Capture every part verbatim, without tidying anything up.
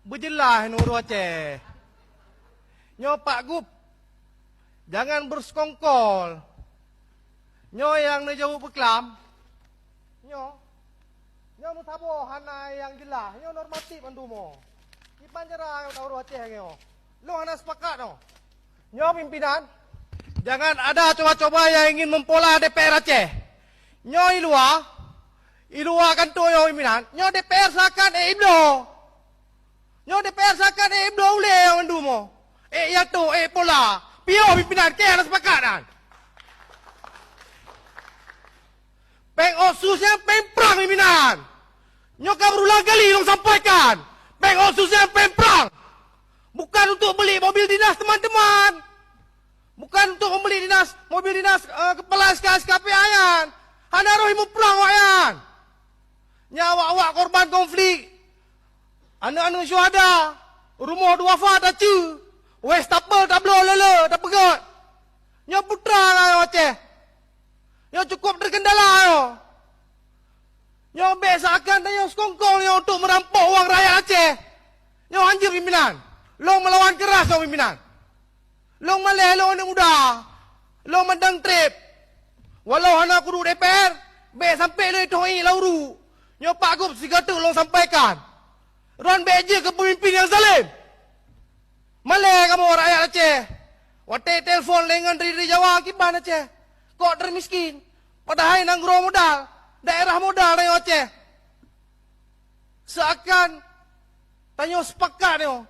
Beujeulaih nurôh Aceh. Nyoe Pak Gub, jangan beusekongkol. Nyoe nyang neujaweueb beuklam. Nyoe, nyoe meusaboh hana nyang jeulaih. Nyoe normatif mandum nyoe. Kiban cara nyoe ureuëng Aceh nyoe. Lôn hana sepakat nyoe. Nyoe pimpinan, jangan ada coba-coba yang ingin mempola D P R Aceh. Nyoe i luwa, i luwa kantô nyoe pimpinan. Nyoe D P R seakan ék ibloe. Nyoe D P R seakan ék bloe ulée nyang mandum nyoe. Ék iato, ék pola. Piôh pimpinan, keu hana sepakat nyan. Péng otsus nyan péng prang pimpinan. Nyoe ka berulang kali lôn sampaikan. Péng otsus nyan péng prang. Bukan untuk beli mobil dinas teman-teman. Bukan untuk membeli dinas, mobil dinas, eh, kepala S K S K P A nyan. Hana roh muprang awaknyan. Nyan awak-awak korban konflik. Aneuëk-aneuëk syuhada, rumoh duafa taceue, wastafel tabloe lé-lé, tapeugét. Nyoe putra nyoe Aceh. Nyoe cukup terkendala nyoe. Nyoe bék seakan tanyoe sekongkol nyoe untuk merampok uang rakyat Aceh. Nyoe hanjeuet pimpinan. Lôn melawan keras lôn pimpinan. Lôn malée lôn aneuëk muda, lôn mantong treb. Walau hana kuduek D P R, bék sampoe lôn itôh ié lam uruek. Nyoe Pak Gub sigoe teuk lôn sampaikan. Droen bék jeuet keu peumimpin nyang zalim. Malée kamoe rakyat Aceh. Watée telepon lé ngon ri-ri Jawa kiban Aceh. Kok teumiskén. Padahai nanggroe modal, daerah modal rakyat Aceh. Seakan tanyoe sepakat nyoe,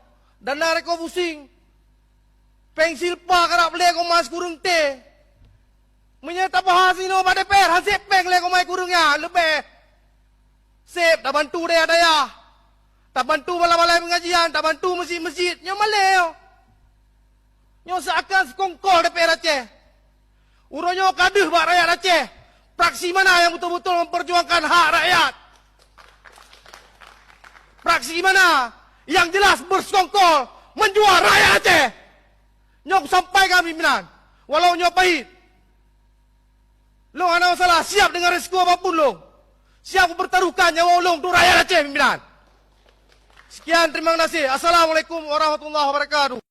dana rekobusi, péng silpa karab lé koma sikureueng T. Meunyoe tabahas inoe bak D P R, hana sép péng lé koma sikureueng nyan, leubeh sép tabantu dayah-dayah, tabantu balai-balai pengajian, tabantu meuseujid-meuseujid, nyoe malée nyoe. Nyoe seakan sekongkol D P R Aceh. Uroe nyoe ka deuh bak rakyat Aceh. Fraksi mana yang betul-betul memperjuangkan hak rakyat? Fraksi mana yang jelas bersekongkol menjual rakyat Aceh? Nyoe kusampaikan pimpinan, walau nyoe pahit. Lôn hana masalah, siap dengan risiko apapun lôn. Siap bertaruhkan nyawa lôn untuk rakyat Aceh pimpinan. Sekian, terima kasih. Assalamualaikum warahmatullahi wabarakatuh.